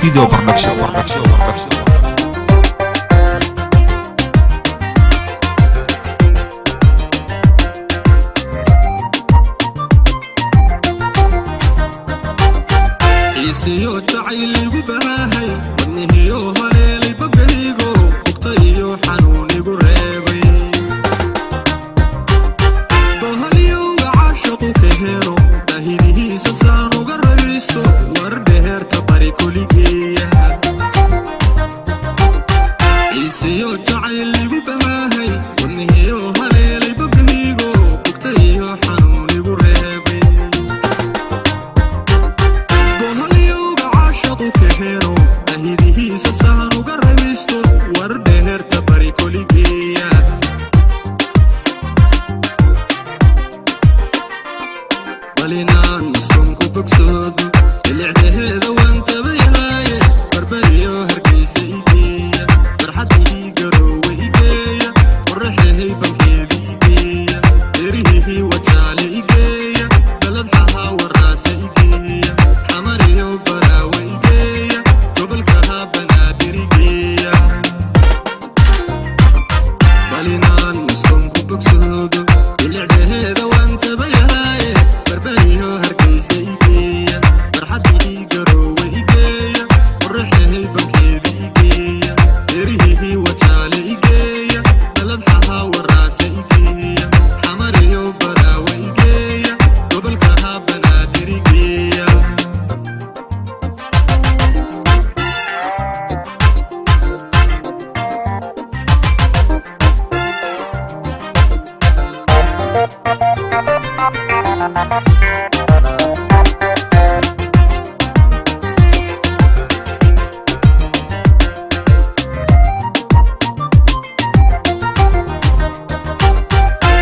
Video Production. Production. Production. Xiisiyo jacayl igu baahay, wadnihiyo haleelay bogaygo, bugta iyo xanuun igu reebay. Boholyowga caashaqu ka helo, baahidihiisa saan uga raysto, war dheherta bari koligeeya. Xiisiyo jacayl igu baahay, wadnihiyo haleelay bogaygo, bugta iyo xanuun igu reebay. Boholyowga caashaqu ka helo, baahidihiisa saan uga raysto, war dheherta bari koligeeya. Balinaan muslimku bogsoodo, bilicdaheeda waan tabayaaye, Barbariyo Hargeysa igeeya, barxaddii Garoowe igeeya, qoraxehay bankeeda igeeya, derihihii Wajaale igeeya, Baladxaha Waraase igeeya, Xamariyo Baraawe igeeya, gobolkaha Banaadir igeeya. Balinaan muslimku bogsoodo, bilicdaheeda waan tabayaaye, Barbariyo Hargeysa igeeya, barxaddii Garoowe igeeya, qoraxehay bankeeda igeeya, derihihii Wajaale igeeya, Baladxaha Waraase igeeya, Xamariyo Baraawe igeeya, gobolkaha Banaadir igeeya.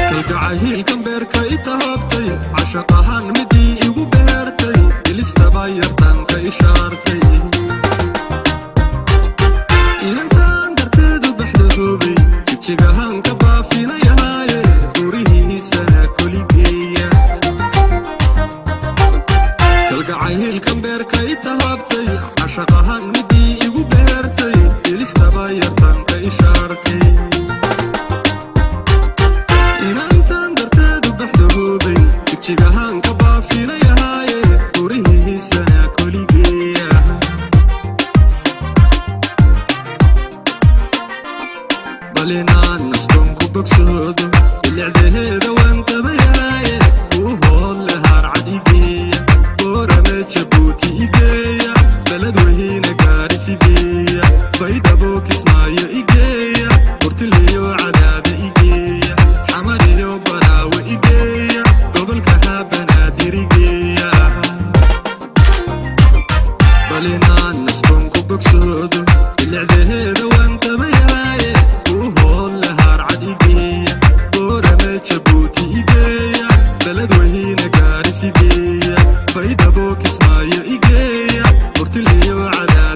Kalgacahiilkan beerka i tahabtay, cashaq ahaan midii igu beertay, bilistaba yartaanka ishaartay. Inantaan darteedu baxda hoobay, jigjigahaan ka baafinayahaaye, gurihiisana koligeeya. Kalgacahiilkan beerka i tahabtay, cashaq ahaan midii igu beertay, bilistaba yartaanka ishaartay. Inantaan darteedu baxda hoobay, jigjigahaan ka baafinayahaaye, gurihiisana koligeeya. Balinaan nastonku bogsoodo, bilicdaheeda waan tabayaaye, uu hoodle haarcad igeeya, Boorame, Jabuuti igeeya, Beledweyne Gaaris igeeya, Baydhabo, Kismaayo igeeya, Burtiliyo Cadaada igeeya, Xamariyo Baraawe igeeya, gobolkaha Banaadir igeeya. Balinaan nastonku bogsoodo, bilicdaheeda waan tabayaaye, uu hoodle haarcad igeeya, Boorame, Jabuuti igeeya, Beledweyne Gaaris igeeya, Baydhabo, Kismaayo igeeya, Burtiliyo Cadaada.